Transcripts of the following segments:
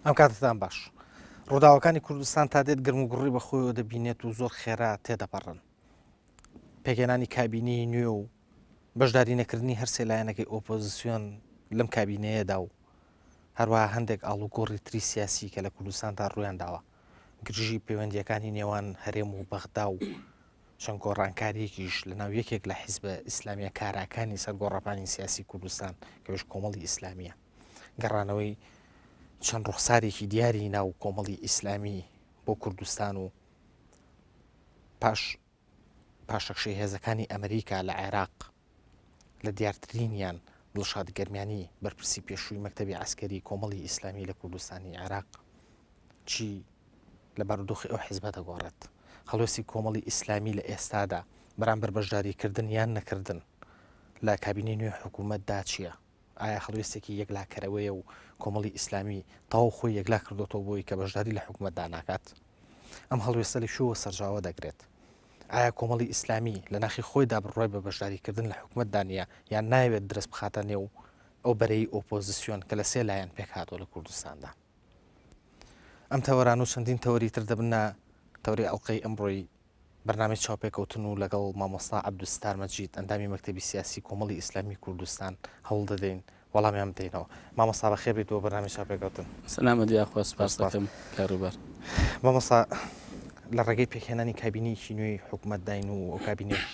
ئەم کاتتان باش. ڕووداوەکانی کوردستان تا دێت گرم و گوڕی بە خۆیەوە دەبینێت و زۆر خێرا تێدەپەڕن. پێکهێنانی کابینەی نوێ و بەشداری نەکردنی هەرسێ لایەنەکەی ئۆپۆزیسیۆن لەم کابینەیەدا و هەروەها هەندێک ئاڵوگۆڕی تری سیاسی کە لە کوردستاندا ڕوویان داوە، گرژی پەیوەندییەکانی نێوان هەرێم و بەغدا و چەند گۆڕانکارییەکیش لەناو یەکێک لە حیزبە ئیسلامییە کاراکانی سەر گۆڕەپانی سیاسی کوردستان کە ئەویش کۆمەڵی ئیسلامییە، گەڕانەوەی چەند ڕوخسارێکی دیاری ناو کۆمەڵی ئیسلامی بۆ کوردستان و پاش پاشەکشەی هێزەکانی ئەمریکا لە عێراق لە دیارترینیان دڵشاد گەرمیانی بەرپرسی پێشووی مەکتەبی عەسکەری کۆمەڵی ئیسلامی لە کوردستانی عێراق چی لە بارودۆخی ئەو حیزبە دەگۆڕێت؟ هەڵوێستی کۆمەڵی ئیسلامی لە ئێستادا بەرامبەر بەشداریکردن یان نەکردن لە کابینەی نوێی حکوومەتدا چییە؟ ئایا هەڵوێستێکی یەکلاکەرەوەیە و کۆمەڵی ئیسلامی تەواو خۆی یەکلا کردۆتەوە بۆی کە بەشداری لە حکوومەتدا ناکات؟ ئەم هەڵوێستە لە کوێوە سەرجاوە دەگرێت؟ ئایا کۆمەڵی ئیسلامی لە ناخی خۆیدا بڕوای بە بەشداریکردن لە حکومەتدا نییە یان نایەوێت درز بخاتە نێو ئەو بەرەی ئۆپۆزسیۆن کە لە سێ لایەن پێکهاتووە لە کوردستاندا؟ ئەم تەوەران و چەندین تەوەری تر دەبنە تەوەری ئەڵقەی ئەمڕۆی بەرنامەی چاوپێکەوتن و لەگەڵ مامۆستا عەبدولستار مەجید ئەندامی مەکتەبی سیاسی کۆمەڵی ئیسلامی کوردستان هەوڵ دەدەین وەڵامیان بدەینەوە. مامۆستا بەخێر بێیت بۆ بەرنامەی چاوپێکەوتن. سەلامەت یاخوا سپاست دەکەم کاک ڕێبوار. مامۆستا لە ڕێگەی پێکهێنانی کابینەیەکی نوێی حکومەتداین و ئەو کابینەیەش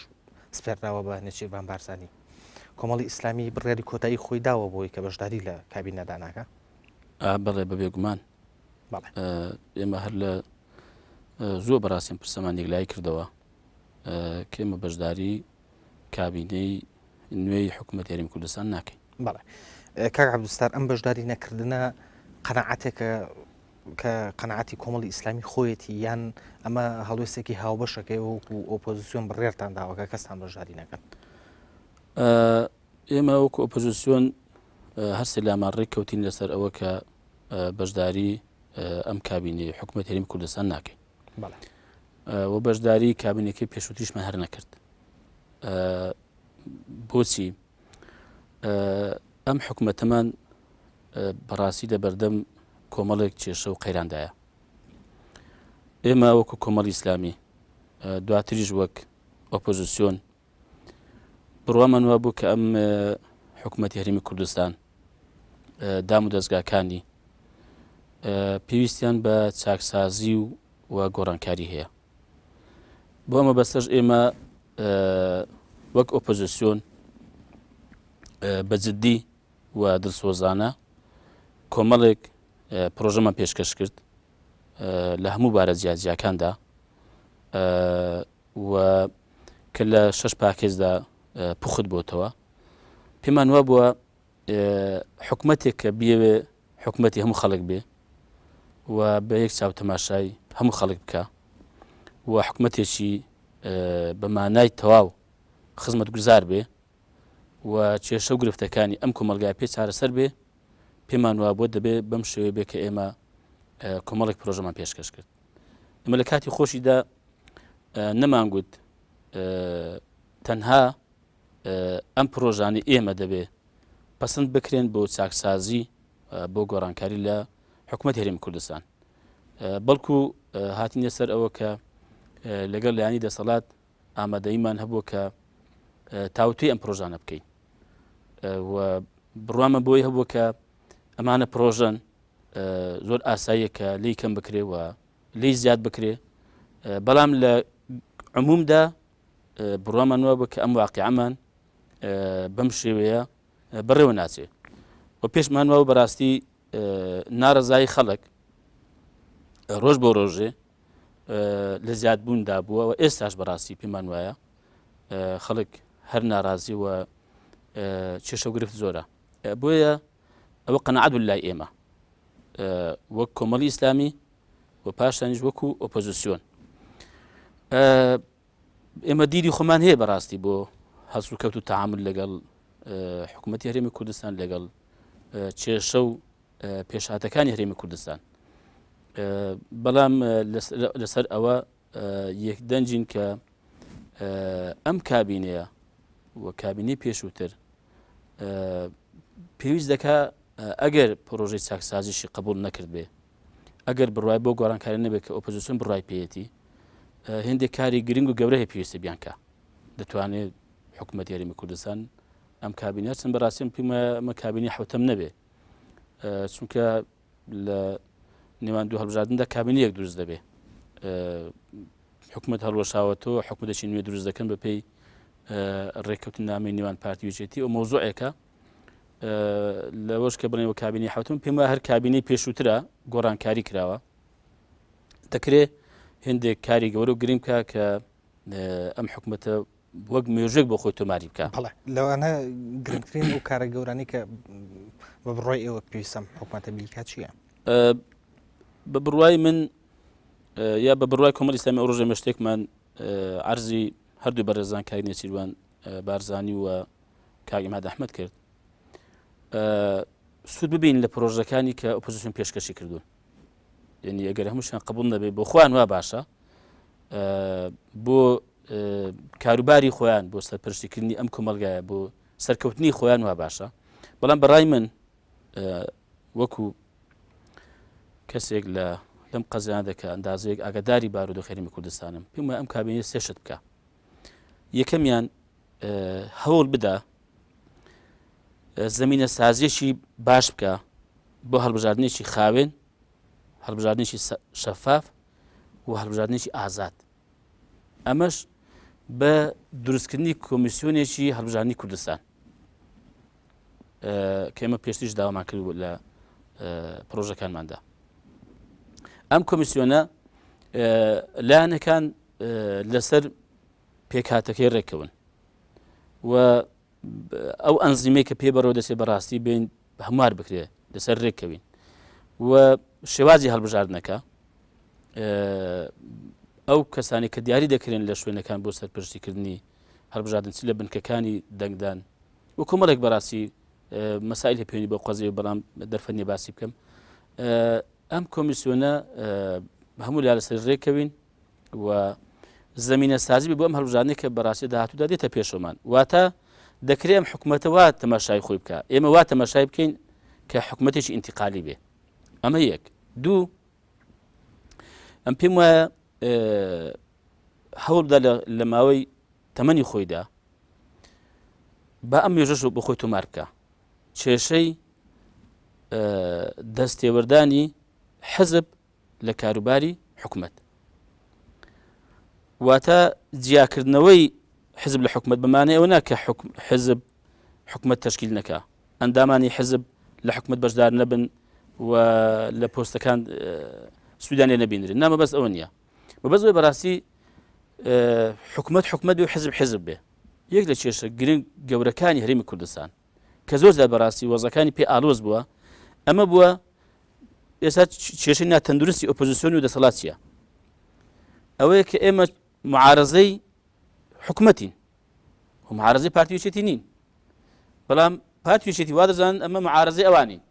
سپێردراوە بە نێچیرڤان بارزانی. کۆمەڵی ئیسلامی بڕیاری کۆتایی خۆی داوە بۆی کە بەشداری لە کابینەدا ناکا؟ بەڵێ بە بێگومان. بەڵێ. ئێمە هەر لە زووە بەڕاستی ئەم پرسەمان یەکلایی کردەوە کە ئێمە بەشداری کابینەی نوێی حکوومەت هەرێمی کوردستان ناکەین. بەڵێ کاک عەبدولستار ئەم بەشداری نەکردنە قەناعەتێکە کە قەناعەتی کۆمەڵی ئیسلامی خۆیەتی یان ئەمە هەڵوێستێکی هاوبەشەکەی وەکو ئۆپۆزیسیۆن بڕیارتان داوە کە کەستان بەشداری نەکەن؟ ئێمە وەکو ئۆپۆزیسیۆن هەرسێ لامان ڕێک کەوتین لەسەر ئەوە کە بەشداری ئەم کابینەی حکوومەت هەرێمی کوردستان ناکەین و بەشداری کابینەکەی پێشووتریشمان هەر نەکرد بۆچی ئەم حکوومەتەمان بەڕاستی لە بەردەم کۆمەڵێک کێشە و قەیراندایە ئێمە وەکو کۆمەڵی ئیسلامی دواتریش وەک ئۆپۆزیسیۆن بڕوامان وابوو کە ئەم حکوومەتی هەرێمی کوردستان دام و دەستگاکانی پێویستیان بە چاکسازی و و گۆڕانکاری هەیە بۆ ئەمە بەسەر ئێمە وەک ئۆپۆزیسیۆن بە جددی و دڵسۆزانە کۆمەڵێک پرۆژەمان پێشکەش کرد لە هەموو بارە جیاجیاکاندا و کە لە شەش پاکێجدا پوخت بۆتەوە پێمان وابووە حکومەتێک کە بیەوێ حکومەتی هەموو خەڵک بێ و بە یەک چاو تەماشای هەموو خەڵک بکە و حکومەتێکی بە مانای تەواو خزمەت گوزار بێ و کێشە و گرفتەکانی ئەم کۆمەلگای پێ چارەسەر بێ پێمان وابووە دەبێ بەم شێوەیە بێ کە ئێمە کۆمەڵێک پرۆژەمان پێشکەش کرد ئەمە لە کاتی خۆشیدا نەمانگوت تەنها ئەم پرۆژانەی ئێمە دەبێ پەسند بکرێن بۆ چاکسازی بۆ گۆڕانکاری لە حکوومەت هەرێمی کوردستان بەڵکو هاتینە سەر ئەوە کە لەگەڵ لایانی دەسەڵات ئامادەیمان هەبووە کە تاوتوی ئەم پرۆژانە بکەین و بڕوامە بۆی هەبووە کە ئەمانە پرۆژەن زۆر ئاساییە کە لی کەم بکرێ و لی زیاد بکرێ بەڵام لە عمومدا بڕوامان وابوو کە ئەم واقیعەمان بەم شێوەیە بەڕێوە ناچێ و پێشمان وابوو بەڕاستی ناڕەزایی خەڵک ڕۆژ بۆ ڕۆژێ لە زیادبووندا بووە و ئێستاش بەڕاستی پێمان وایە خەڵک هەر ناڕازی و کێشە و گرفت زۆرە بۆیە ئەوە قەنەعەت لای ئێمە وەک کۆمەڵی ئیسلامی و پاشانیش وەکو ئۆپۆزیسیۆن ئێمە دیدی خۆمان هەیە بەڕاستی بۆ هەڵسوکەوت و تەعامل لەگەڵ حکوومەتی هەرێمی کوردستان لەگەڵ کێشە و پێشهاتەکانی هەرێمی کوردستان بەڵام لەسەر ئەوە یەکدەنگین کە ئەم کابینەیە و کابینەی پێشووتر پێویست دەکا ئەگەر پرۆژەی چاکسازیشی قبول نەکرد بێ ئەگەر بڕای بۆ گۆڕانکاری نەبێت کە ئۆپۆزیسیۆن بڕای پێیەتی هێندێک کاری گرنگ و گەورە هەیە پێویستە بیان کا دەتوانێت حکوومەت هەرێمی کوردستان ئەم کابینە چەند بەڕاستیم پێم ئەمە کابینی حوتەم نەبێ چونکە لە نێوان دوو هەڵبژاردندا کابینەیەک دروست دەبێ حکومت هەڵوەشاوەتەوە حکومەتێکی نوێ دروست دەکەن بە پێی ڕێککەوتنامەی نێوان پارتی یەکێتی و مەوزوعێکە لەوەش کە بڵێن کابینی حوتم پێم وایە هەر کابینەی پێشووترە گۆڕانکاری کراوە دەکرێت هندێک کاری گەورە و گرنگ بکە کە ئەم حکومەتە وەک مێژێک بۆ خۆی تۆماری بکە بەڵێ لەوانە گرنگترین ئەو کارە گەورانی کە بە بڕای ئێوە پێویستم حکومەتە بیکا چییە؟ بە بڕای من یا بە بڕای کۆمەڵی ئیسلامی ئەو ڕۆژە مەشتێکمان عەرزی هەردوو بەڕێزان کاک نێچیروان بارزانی و کاک عیماد ئەحمەد کرد سوود ببین لە پرۆژەکانی کە ئۆپۆزیسیۆن پێشکەشی کردوون یعنی ئەگەر هەمووشیان قبول نەبێ بۆ خۆیان وا باشە بۆ کاروباری خۆیان بۆ سەرپەرشتیکردنی ئەم کۆمەلگایە بۆ سەرکەوتنی خۆیان وا باشە بەڵام بەڕای من وەکو کەسێک لە لەم قەزیانە دەکە ئەندازەیەک ئاگاداری بارودۆخی هەرێمی کوردستانم پێم وایە ئەم کابینە سێشت بکە یەکەمیان هەوڵ بدا زمینە سازیەکی باش بکە بۆ هەڵبژاردنێکی خاوێن هەڵبژاردنێکی شەفاف و هەڵبژاردنێکی ئازاد ئەمەش بە دروستکردنی کۆمیسیۆنێکی هەڵبژاردنی کوردستان کە ئێمە پێشتریش داوامان کرد لە پرۆژەکانماندا ئەم کۆمیسیۆنە لایەنەکان لەسەر پێکهاتەکەی ڕێککەون و ئەو ئەنزیمەی کە پێ بەڕێوە دەچێت بەڕاستی بین هەموار بکرێت لەسەر ڕێککەوین و شێوازی هەڵبژاردنەکە ئەو کەسانی کە دیاری دەکرێن لە شوێنەکان بۆ سەرپەرشتیکردنی هەڵبژاردن چ لە بنکەکانی دەنگدان و کۆمەڵێک بەڕاستی مەسایل هەیە پەیوەندی بەو قەزیەوە بەڵام دەرفەت نییە باسی بکەم ئەم کۆمیسیۆنە هەموو لا لەسەر ڕێکەوین و زمینە سازی بۆ ئەم هەڵبژاردنەی کە بەڕاستی داهاتوودا دێتە پێشەوەمان واتە دەکرێ ئەم حکوومەتە وا تەماشای خۆی بکە ئێمە وا تەماشای بکەین کە حکوومەتێکی ئینتقالی بێ ئەمە یەک دوو ئەم پێم وایە هەوڵدا لە ماوەی تەمەنی خۆیدا با ئەم مێژەش بۆ خۆی تۆمار بکە کێشەی دەستێوەردانی حزب لە کاروباری حکومت واتە جیاکردنەوەی حزب لە حکومت بمانە ئەوە نا کە حزب حکومت تشکیل نەکا ئەندامانی حزب لە حکومت بەشدار نەبن و لە پۆستەکان سوودیان لێ نەبینرێن نامە بەس ئەوە نییە بەس بەڕاستی حکومت حکومت بێ و حزب حزب بێ یەک لە کێشە گرنگ گەورەکانی هەرێمی کوردستان کە زۆر زیاد بەڕاستی وەزەکانی پێ ئالۆز بووە ئەمە بووە ئێستا کێشەی ناتەندروستی ئۆپۆزیسیۆن و دەسەڵات چییە ئەوەیە کە ئێمە معارزەی حکومەتین و معارزەی پارتی یەکێتی نین بەڵام پارتی یەکێتی وا دەزانن ئەمە معارزەی ئەوانین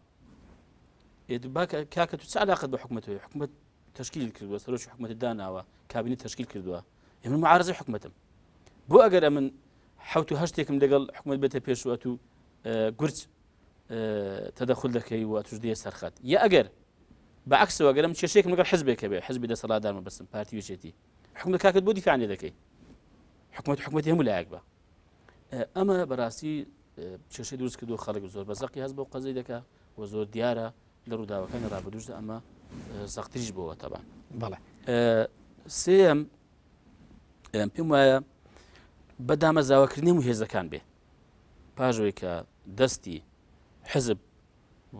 کاکە تو چ علاقت بە حکومەتەوە حکومەت تشکیل کردووە سەرۆکی حکومەتی داناوە کابینی تشکیل کردووە ئێمە معارزەی حکومەتم بۆ ئەگەر ئەمن حوت و هەشتێکم لەگەڵ حکومت بێتە پێش و ئەتوو گورج تەدەخل دەکەی و ئەتوش دێ سەرخەت یا ئەگەر بەعکسەوە گەرم کێشێکم لەگەڵ حزبێکە بێ حزبی دەسەڵاتدارمە بەسم پارتی وێچێتی حکومت کاکت بۆ دیفاع لێ دەکەی حکومت حکومەتی هەموو لایەک بە ئەمە بەڕاستی کێشەی دروست کردو خەڵک زۆر بە زەقی هەست بۆ قەزەی دەکا و زۆر دیارە لە ڕووداوەکانی ڕابردووشدا ئەمە زەقتریش بووە تەبان بەڵێ سێیەم پێم وایە بە دامەزراوەکردنی هەموو هێزەکان بێ پاژەوەی کە دەستی حزب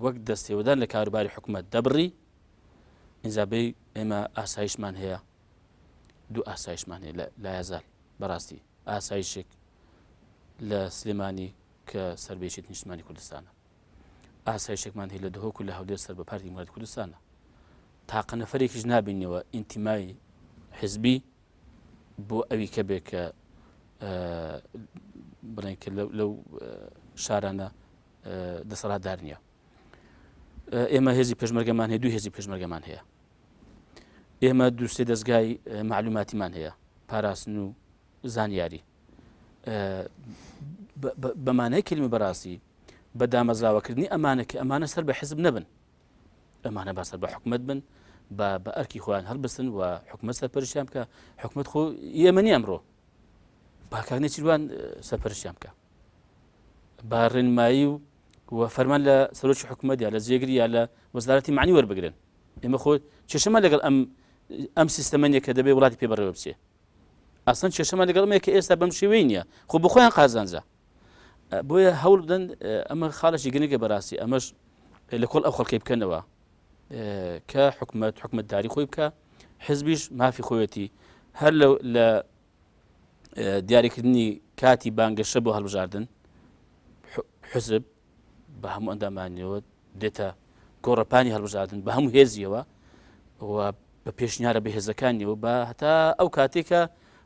وەک دەستێوەدان لە کاروباری حکوومەت دەبڕی ئینجا بێ ئێمە ئاسایشمان هەیە دوو ئاسایشمان هەیە لە لایەزال بەڕاستی ئاسایشێک لە سلێمانی کە سەربێشێت نیشتمانی کوردستانە ئاسایشێکمان هەیە لە دهۆک و لە هەولێر سەر بە پارتی دیموکراتی کوردستانە تاقە نەفرێکیش نابینەوە ئینتیمای حزبی بۆ ئەوی کە بێ کە بڵێن کە لەو شارانە دەسەڵاتدار نییە ئێمە هێزی پێشمەرگەمان هەیە دوو هێزی پێشمەرگەمان هەیە ئێمە دووسێ دەستگای معلوماتیمان هەیە پاراستن و زانیاری بەمانای کلمی بەڕاستی بە دامەزراوەکردنی ئەمانە کە ئەمانە سەر بە حزب نەبن ئەمانە با سەر بە حکومت بن بە بە ئەرکی خۆیان هەڵبستن و حکومت سەرپەرشتیان بکە حکومت خۆ ئێمە نیە ئەمڕۆ با کاک نێچیروان سەرپەرشتیان بکە با ڕێنمایی و و فەرمان لە سەرۆکی حکومت یا لە جێگری یا لە وەزارەتی معنی وەربگرن ئێمە خۆ کێشەمان لەگەڵ ئەم ئەم سیستەمە نیە کە دەبێ وڵاتی پێ بەڕێوە بچێ ئەسڵەن کێشەمان لەگەڵ ئەمەیە کە ئێستا بەم شێوەی نییە خۆ بۆ خۆیان قازانجە بۆیە هەوڵ بدەن ئەمە خاڵێکی گرنگە بەڕاستی ئەمەش لە کۆڵ ئەو خەڵکی بکەنەوە کە حکومت حکومتداری خۆی بکە حزبیش مافی خۆیەتی هەر لە دیاریکردنی کاتی بانگەشە بۆ هەڵبژاردن حزب بە هەموو ئەندامانیەوە دێتە گۆڕەپانی هەڵبژاردن بە هەموو هێزیەوە و بە پێشنیارە بەهێزەکانیەوە بە هەتا ئەو کاتێکە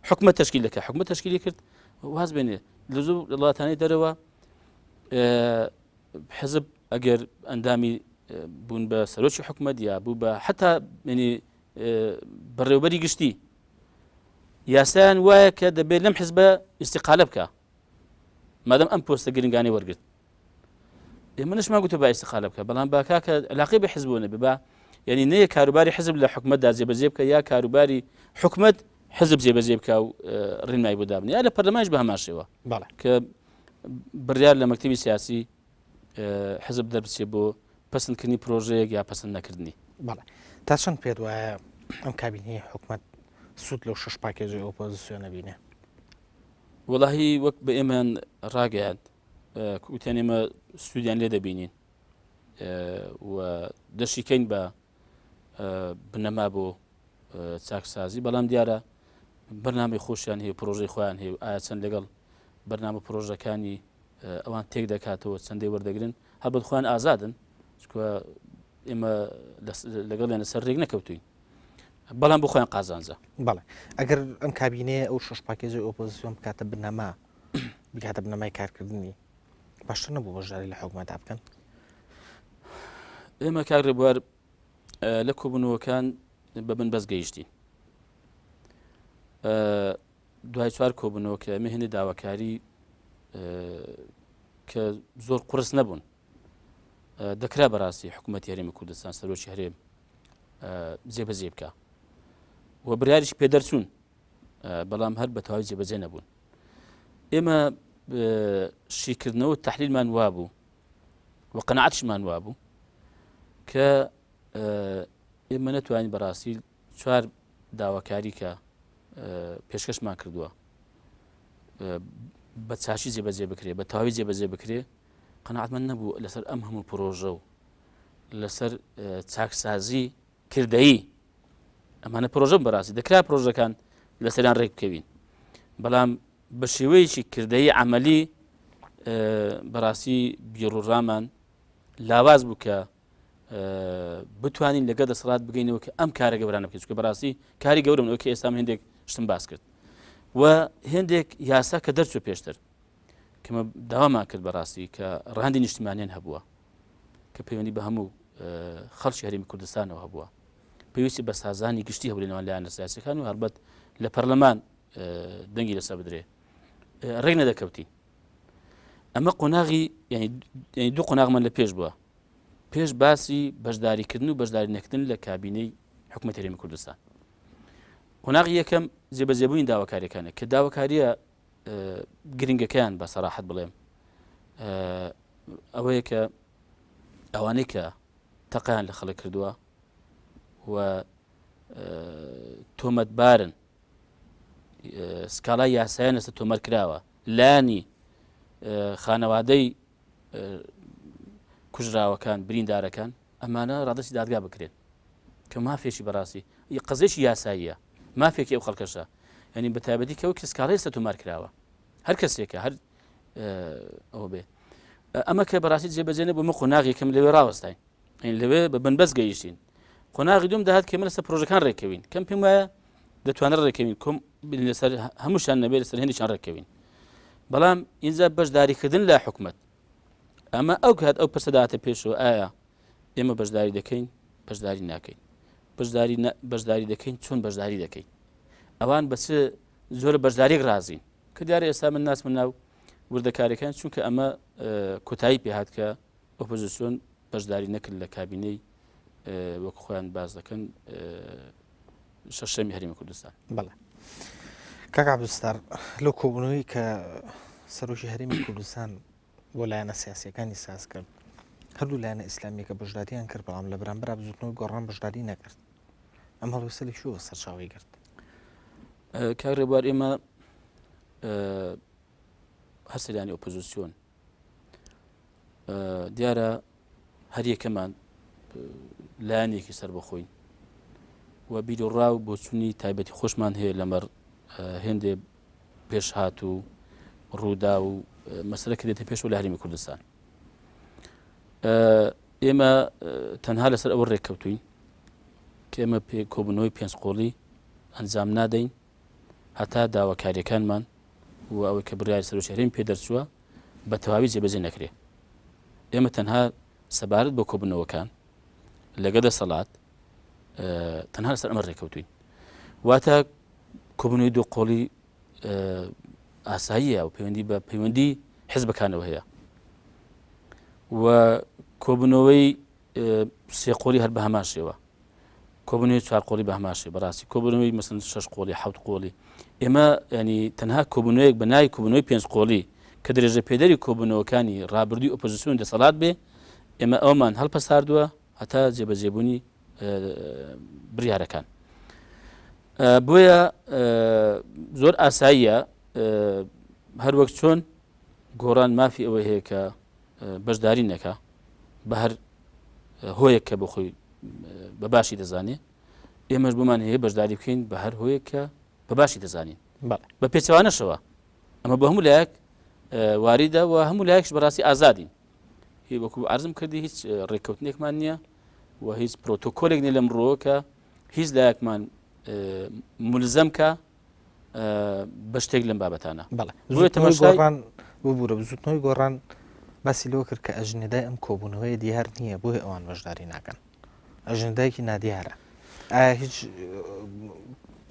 حکومە تشکیل دەکە حکومە تشکیلی کرد واز بێنێ لە زۆر وڵاتانی دەرەوە حزب ئەگەر ئەندامی بوون بە سەرۆکی حکومەت یا بوو بە حتا منی بەڕێوبەری گشتی یاسایان وایە کە دەبێت لەم حزبە ئیسیقالە بکە مادەم ئەم پۆستە گرنگانی وەرگرت ئێمە نشمان گوتە با ئیسیقالە بکە بەڵام با کاکە علاقەی بە حزبەوە نەبێ با یعنی نەیە کاروباری حزب لە حکومەتدا جێبەجێ بکە یا کاروباری حکومەت حزب جێبەجێ بکە و ڕێنمایی بۆ دابنێ یا لە پەرلەمانش بە هەمان شێوە کە بڕیار لە مەکتەبی سیاسی حزب دەربچێ بۆ پەسەندکردنی پرۆژەیەک یا پەسەند نەکردنی. بەڵێ تا چەند پێت وایە ئەم کابینەی حکومەت سوود لەو شەش پاکێجەی ئۆپۆزیسیۆنە بینێ؟ وەڵاهی وەک بە ئێمەیان ڕاگەیاند وتیان ئێمە سوودیان لێ دەبینین و دەشیکەین بە بنەما بۆ چاکسازی بەڵام دیارە بەرنامەی خۆشیان هەیە پرۆژەی خۆیان هەیە و ئایا چەند لەگەڵ بەرنامە پرۆژەکانی ئەوان تێک دەکاتەوە چەندەی وەردەگرن هەڵبەت خۆیان ئازادن چکە ئێمە لەگەڵیان لەسەر رێک نەکەوتوین بەڵام بۆ خۆیان قازانجە. بەڵێ ئەگەر ئەم کابینەیە ئەو شەش پاکێجەی ئۆپۆزیسیۆن بکاتە بنەما بکاتە بنەمای کارکردنی باشتر نەبوو بەشداری لە حکومەتا بکەن؟ ئێمە کاک ڕێبوار لە کۆبوونەوەکان بە بنبەست گەیشتین دوای چوار کۆبوونەوە کە ئێمە هێندێک داواکاری کە زۆر قورس نەبوون دەکرا بەڕاستی حکوومەتی هەرێمی کوردستان سەرۆکی هەرێم جێبەجێ بکە و بڕیاریش پێدەرچوون بەڵام هەر بە تەواوی جێبەجێ نەبوون ئێمە شیکردنەوە تحلیلمان وابوو و قەنەعەتشمان وابوو کە ئێمە نەتوانین بەڕاستی چوار داواکاری کە پێشکەشمان کردووە بە چاشی جێبەجێ بکرێ بە تەواوی جێبەجێ بکرێ قەناعەتمان نەبوو لەسەر ئەم هەموو پرۆژە و لەسەر چاکسازی کردەیی ئەمانە پرۆژە بەڕاستی دەکرا پرۆژەکان لەسەریان ڕێک بکەوین بەڵام بە شێوەیەکی کردەیی عملی بەڕاستی بیڕوڕامان لاواز بوو کە بتوانین لەگە دەسەڵات بگەینەوە کە ئەم کارە گەورانە بکەین چونکە بەڕاستی کاری گەورەم ئەوە کە ئێستا من هێندێک شتم باس کرد و هێندێک یاسا کە دەرچوو پێشتر کەمە داوامان کرد بەڕاستی کە ڕاندی نیشتمانیان هەبووە کە پەیوەندی بە هەموو خەڵکی هەرێمی کوردستانەوە هەبووە پێویستی بە سازانی گشتی هەبوو لەنێوان لایەنە سیاسەکان و هەڵبەت لە پەرلەمان دەنگی لەسەر بدرێ ڕێک نەدەکەوتین ئەمە قۆناغی یعنی دوو قۆناغمان لە پێش بووە پێش باسی بەشداریکردن و بەشداری نەکردن لە کابینەی حکوومەت هەرێمی کوردستان قۆناغی یەکەم جێبەجێبوونی داواکاریەکانە کە داواکاریە گرنگەکەیان بە سەراحەت بڵێم ئەوەیە کە ئەوانەی کە تەقیان لە خەڵک کردووە و تۆمەتبارن سکاڵای یاسایان لەسەر تۆمەر کراوە لانی خانەوادەی کوژراوەکان بریندارەکان ئەمانە ڕادستی دادگا بکرێن کە مافێکی بەڕاستی قەزێکی یاساییە مافێکی ئەو خەڵکەشە ینی بە تایبەتی کەەوە کە سکاڵی لەسەر تۆمار کراوە هەر کەسێکە هەر ئەوە بێ ئەمە کە بەڕاستی جێبەجێ نەبوو مە قۆناغێکم لەوێ ڕاوەستاین این لەوێ بە بنبەست گەیشتین قۆناغی دوم داهات کە من لەسەر پرۆژەکان ڕێکەوین کەم پێم وایە دەتوانێت ڕێکەوین کۆم لەسەر هەمووشان نەبێت لەسەر هەندێکیان ڕێکەوین بەڵام ئینجا بەشداریکردن لە حکومت ئەمە ئەو کات ئەو پرسە داهاتە پێشەوە ئایا ئێمە بەشداری دەکەین بەشداری ناکەین بەشداری بەشداری دەکەین چۆن بەشداری دەکەین ئەوان بە چ زۆر بەشداریک ڕازین کە دیارە ئێستا من ناسمە ناو وردەکاریەکان چونکە ئەمە کۆتایی پێهات کە ئۆپۆزیسیۆن بەشداری نەکرد لە کابینەی وەک خۆیان باس دەکەن شەشەمی هەرێمی کوردستان. بەڵێ کاک عەبدولستار لەو کۆبوونەوەی کە سەرۆکی هەرێمی کوردستان بۆ لایەنە سیاسیەکانی ساز کرد هەردوو لایەنە ئیسلامیەکە بەشداریان کرد بەڵام لە بەرامبەر بزوتنەوەی گۆڕان بەشداری نەکرد ئەم هەڵوێستە لە کوێوە سەرچاوەی گرت؟ کاک ڕێبوار ئێمە هەرسێ لایەنی ئۆپۆزیسیۆن دیارە هەریەکەمان لایەنێکی سەربەخۆین و بیرۆڕا و بۆچوونی تایبەتی خۆشمان هەیە لەمەڕ هێندێ پێشهات و ڕوودا و مەسەلە کە دێتە پێشەوە لە هەرێمی کوردستان ئێمە تەنها لەسەر ئەوە ڕێککەوتوین کە ئێمە پێ کۆبوونەوەی پێنج قۆڵی ئەنجام نادەین هەتا داواکاریەکانمان و ئەوەی کە بڕیاری سەرۆکی هەرێم پێ دەرچووە بە تەواوی جێبەجێ نەکرێ. ئێمە تەنها سەبارەت بە کۆبوونەوەکان لەگە دەسەڵات تەنها لەسەر ئەمە ڕێکەوتوین. واتە کۆبوونەوەی دوو قۆڵی ئاساییە و پەیوەندی بە پەیوەندی حزبەکانەوە هەیە و کۆبوونەوەی سێ قۆڵی هەر بە هەمان شێوە کۆبوونەوەی چوار قۆڵی بە هەمان شێوە بەڕاستی کۆبوونەوەی مەسەن شەش قۆڵی حەوت قۆڵی ئێمە ینی تەنها کۆبوونەوەیەک بە ناوی کۆبوونەوەی پێنج قۆڵی کە درێژە پێدەری کۆبوونەوەکانی ڕابردووی ئۆپۆزیسیۆن دەسەڵات بێ ئێمە ئەومان هەڵپەساردووە هەتا جێبەجێبوونی بڕیارەکان بۆیە زۆر ئاساییە هەروەک چۆن گۆڕان مافی ئەوەی هەیە کە بەشداری نەکا بە هەر هۆیەک کە بۆ خۆی بە باشی دەزانێ ئێمەش بۆمان هەیە بەشداری بکەین بە هەر هۆیەک کە بە باشی دەزانین بە پێچەوانەشەوە ئەمە بە هەموو لایەک واریدە و هەموو لایەکش بەڕاستی ئازادین هی وەکو عرضم کردی هیچ ڕێککەوتنێکمان نییە و هیچ پرۆتۆکۆلێک نیە لەم ڕۆوە کە هیچ لایەکمان ملزەم کە بە شتێک لەم بابەتانە. بەڵێ بۆیە تەماشای گۆڕان ببورە بزوتنەوەی گۆڕان باسی لەوە کرد کە ئەژنێدای ئەم کۆبوونەوەیە دیار نییە بۆیە ئەوان بەشداری ناکەن ئەژندایەکی نادیارە ئایا هیچ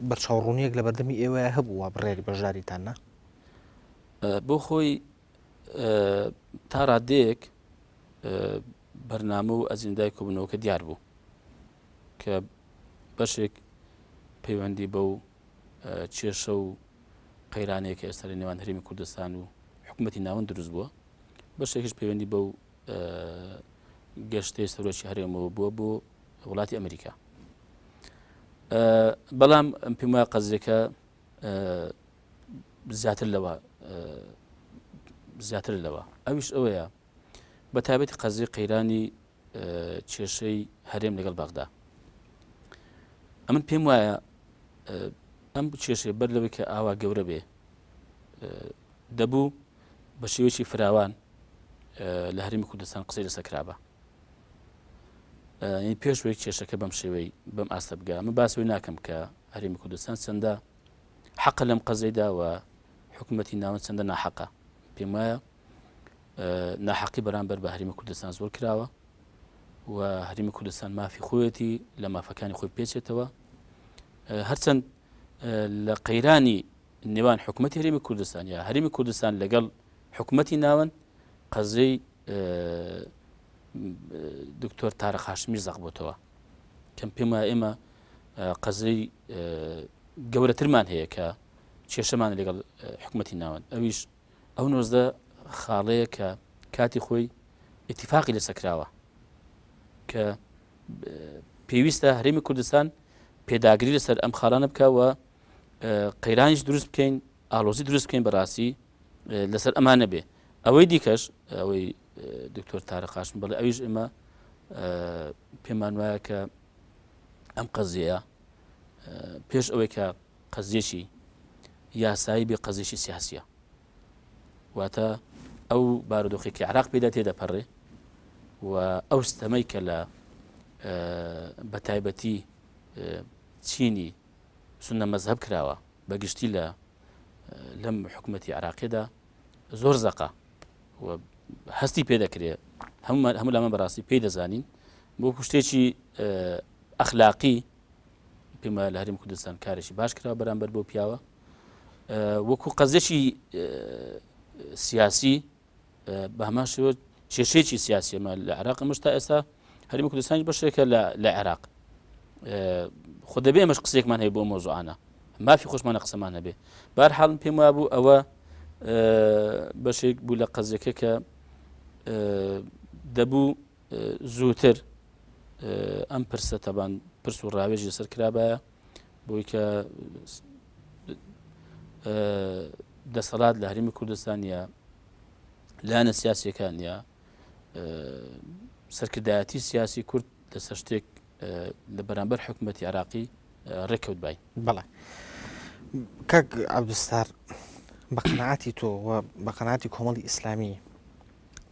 بەرچاوڕوونیەک لە بەردەمی ئێوە هەبوو وا بڕیاری بەشداریتان نا؟ بۆ خۆی تا ڕادەیەک بەرنامە و ئەجندای کۆبوونەوەکە دیار بوو کە بەشێک پەیوەندی بەو کێشە و قەیرانەیە کە ئێستا لە نێوان هەرێمی کوردستان و حکوومەتی ناوەند دروست بووە بەشێکیش پەیوەندی بەو گەشتەی سەرۆکی هەرێمەوە بووە بۆ وڵاتی ئەمریکا بەڵام ئەم پێم وایە قەزیەکە زیاتر لەوە زیاتر لەوە ئەویش ئەوەیە بە تایبەتی قەزی قەیرانی کێشەی هەرێم لەگەڵ بەغدا ئەمن پێم وایە ئەم کێشەیە بەر لەوەی کە ئاوا گەورە بێ دەبوو بە شێوەیەکی فراوان لە هەرێمی کوردستان قسەی لەسەر کرابە پێش وەی کێشەکە بەم شێوەی بەم ئاستە بگا من باس وی ناکەم کە هەرێمی کوردستان چەندە حەقە لەم قەزەیدا و حکوومەتی ناوەند چەندە ناحەقە پێم وایە ناحەقی بەرامبەر بە هەرێمی کوردستان زۆر کراوە و هەرێمی کوردستان مافی خۆیەتی لە مافەکانی خۆی پێچێتەوە هەرچەند لە قەیرانی نێوان حکوومەتی هەرێمی کوردستان یا هەرێمی کوردستان لەگەڵ حکوومەتی ناوەند قەزەی دکتۆر تارق هاشمی زەق بۆتەوە کەم پێم وایە ئێمە قەزەی گەورەترمان هەیە کە کێشەمان لەگەڵ حکوومەتی ناوەند ئەویش ئەو 19 خاڵەیە کە کاتی خۆی ئیتیفاقی لەسەر کراوە کە پێویستە هەرێمی کوردستان پێداگری لەسەر ئەم خاڵانە بکە و قەیرانیش دروست بکەین ئالۆزی دروست بکەین بەڕاستی لەسەر ئەمانە بێ ئەوەی دیکەش ئەوەی دکتۆر تارە قاشم بڵێ ئەویش ئێمە پێمان وایە کە ئەم قەزیە پێش ئەوەی کە قەزیەکی یاسایی بێ قەزیەکی سیاسیە واتە ئەو بارودۆخێکی عراق پێدا تێدەپەڕێ و ئەو ستەمەی کە لە بە تایبەتی چینی سنە مەزهب کراوە بە گشتی لە لەم حکوومەتی عراقیدا زۆر زەقە و هەستی پێ دەکرێت هەموو لامان بەڕاستی پێی دەزانین بۆ کوشتێکی ئەخلاقی پێم وایە لە هەرێمی کوردستان کارێکی باش کراوە بەرامبەر بۆ پیاوە وەکو قەزێکی سیاسی بە هەمان شێوە کێشەیەکی سیاسیەمە لە عێراق ئەمەش تا ئێستا هەرێمی کوردستانی بەشێکە لە عێراق خۆ دەبێ ئەمەش قسێکمان هەیە بۆ مۆزوعانە مافی خۆشمانە قسەمان هەبێ بار حاڵم پێم وابوو ئەوە بەشێک بوو لە قەزیەکە کە دەبوو زووتر ئەم پرسە تەبان پرس و ڕاوێژ لەسەر کرابایە بۆی کە دەسەڵات لە هەرێمی کوردستان یا لایەنە سیاسیەکان یا سەرکردایەتی سیاسی کورد لەسەر شتێک لە بەرامبەر حکوومەتی عراقی ڕێککەوت بای. بەڵێ کاک عەبدولستار بە قەناعەتی تۆ و بە قەناعەتی کۆمەڵی ئیسلامی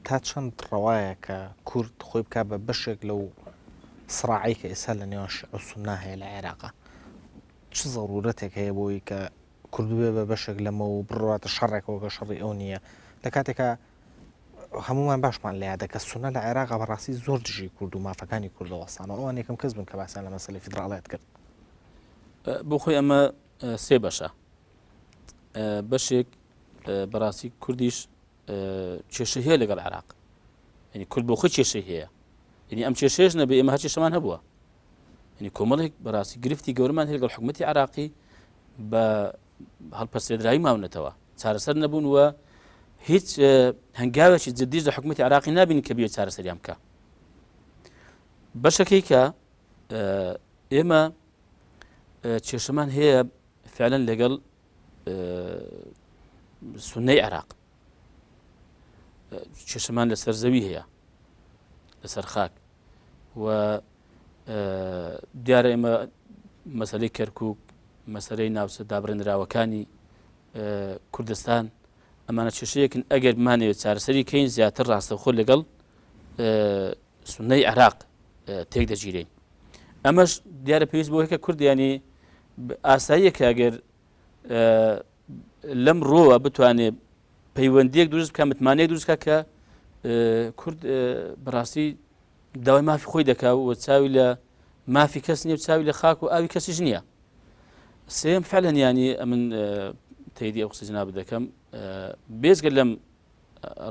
تا چەند ڕەوایە کە کورد خۆی بکا بە بەشێک لەو سڕاعەی کە ئێستا لە نێوان شیعە و سوننا هەیە لە عێراقا چ زەرورەتێک هەیە بۆی کە کورد ببێ بە بەشێک لەمە و بڕواتە شەڕێکەوە کە شەڕی ئەو نییە لە کاتێکا هەمومان باشمان لە یادە کە سونە لە عێراقا بەڕاستی زۆر دژی کورد و مافەکانی کوردە وەستانەوە ئەوان یەکەم کەس بوون کە باسیان لە مەسەلەی فیدراڵیەت کرد. بۆ خۆی ئەمە سێ بەشە بەشێک بەڕاستی کوردیش کێشە هەیە لەگەڵ عێراق یعنی کورد بۆ خۆی کێشەی هەیە یعنی ئەم کێشەیەش نەبێ ئێمە هەر کێشەمان هەبووە یعنی کۆمەڵێک بەڕاستی گرفتی گەورەمان هەیە لەگەڵ حکوومەتی عراقی بە هەڵپەسێدراوی ماونەتەوە چارەسەر نەبوون و هیچ هەنگاوێکی جددیش لە حکوومەتی عراقی نبین کە بێ چارەسەریان بکە بەشەکەی کە ئێمە کێشەمان هەیە فعلەن لەگەڵ سنەی عێراق کێشەمان لەسەر زەوی هەیە لەسەر خاک و دیارە ئێمە مەسلەی کەرکک مەسلەی ناوچە دابڕێنراوەکانی کوردستان ئەمانە کێشەیەکن ئەگەر بمانەوێت چارەسەری کەین زیاتر ڕاستەوخۆ لەگەڵ سنەی عێراق تێک دەگیرین ئەمەش دیارە پێویست بۆ کە کوردیانی ئاساییە کە ئەگەر لەم ڕۆوە بتوانێت پەیوەندیەک دروست بکە متمانەیەک دروست بکە کە کورد بەڕاستی داوای مافی خۆی دەکا و چاوی لە مافی کەس نیە و چاوی لە خاک و ئاوی کەسیش نییە سێم فعلەن ینی ئەمن تەیدی ئەو قسە جناب دەکەم بێزگە لەم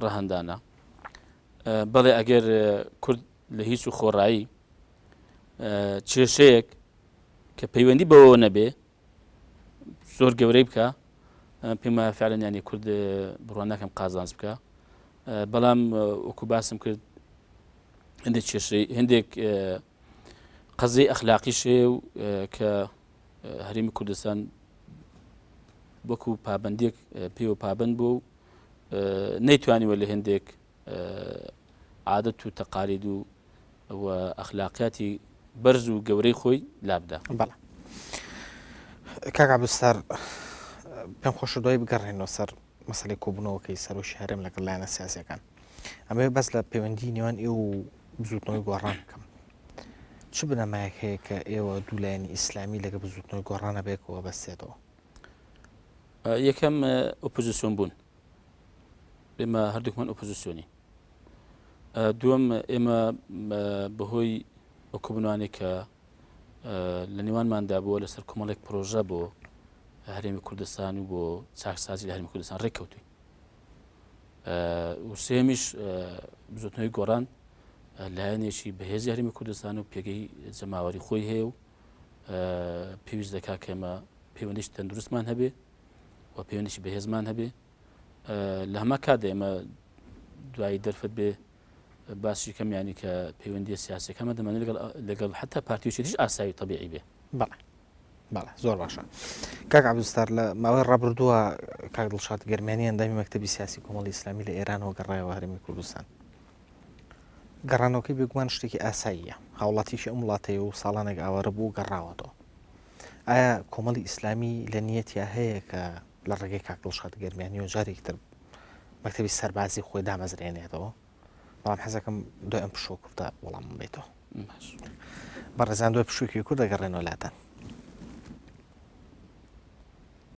ڕەهەندانە بەڵێ ئەگەر کورد لە هیچ و خۆڕایی کێشەیەک کە پەیوەندی بەوە نەبێ زۆر گەورەی بکە پێم وایە فعلەن ینی کورد بڕوا ناکەم قازانج بکە بەڵام وەکو باسم کرد هەندێک کێشەی هەندێک قەزەی ئەخلاقیش هەیە و کە هەرێمی کوردستان وەکو پابندێک پێوە پابند بوو و نەیتوانیوە لە هەندێک عادەت و تەقالید و و ئەخلاقیاتی بەرز و گەورەی خۆی لابدا. بەڵێ کاک عەبدولستار پێم خۆشە دوای بگەڕێنەوە سەر مەسەلەی کۆبوونەوەکەی سەرۆکی هەرێم لەگەڵ لایەنە سیاسیەکان ئەمەوێ بەس لە پەیوەندی نێوان ئێوە و بزوتنەوەی گۆڕان بکەم چ بنەمایەک هەیە کە ئێوە دوو لایەنی ئیسلامی لەگە بزوتنەوەی گۆڕانە بێکەوە بەستێتەوە؟ یەکەم ئۆپۆزیسیۆن بوون ئێمە هەردووکمان ئۆپۆزیسیۆنی دووەم ئێمە بەهۆی ئەو کۆبوونەوانەی کە لە نێوانماندا بووە لەسەر کۆمەڵێک پرۆژە بۆ هەرێمی کوردستان و بۆ چاکسازی لە هەرێمی کوردستان ڕێککەوتوین و سێمیش بزوتنەوەی گۆڕان لایەنێکی بەهێزی هەرێمی کوردستان و پێگەی جەماوەری خۆی هەیە و پێویست دەکات کە ئێمە پەیوەندیش تەندروستمان هەبێ و پەیوەندیی بەهێزمان هەبێ لە هەما کاتدا ئێمە دوایی دەرفەت بێ باسی کەم ینی کە پەیوەندیە سیاسەکەمە دەمانێت لەگەڵ لەگەڵ حتا پارتی و ئاسایی طبیعی بێ بەڵێ بەڵێ زۆر باشە کاک عەبدولستار لە ماوەی ڕابردووە کاک دڵشاد گەرمیانی ئەندامی مەکتەبی سیاسی کۆمەڵی ئیسلامی لە ئێرانەوە گەڕایەوە هەرێمی کوردستان گەڕانەوەکەی بێگومان شتێکی ئاساییە هاوڵاتیشی ئەم وڵاتەیە و ساڵانێک ئاوارە بوو گەڕاوەتەوە ئایا کۆمەڵی ئیسلامی لە نیەتیا هەیە کە لە ڕێگەی کاک دڵشاد گەرمیانیەوە جارێکی تر مەکتەبی سەربازی خۆی دامەزرێنێتەوە بەڵام حەزەکەم دوای ئەم پشووە کورتە وەڵامم بێتەوە. بەڕێزان دوای پشوویەکی کورت دەگەڕێنەوە لاتان.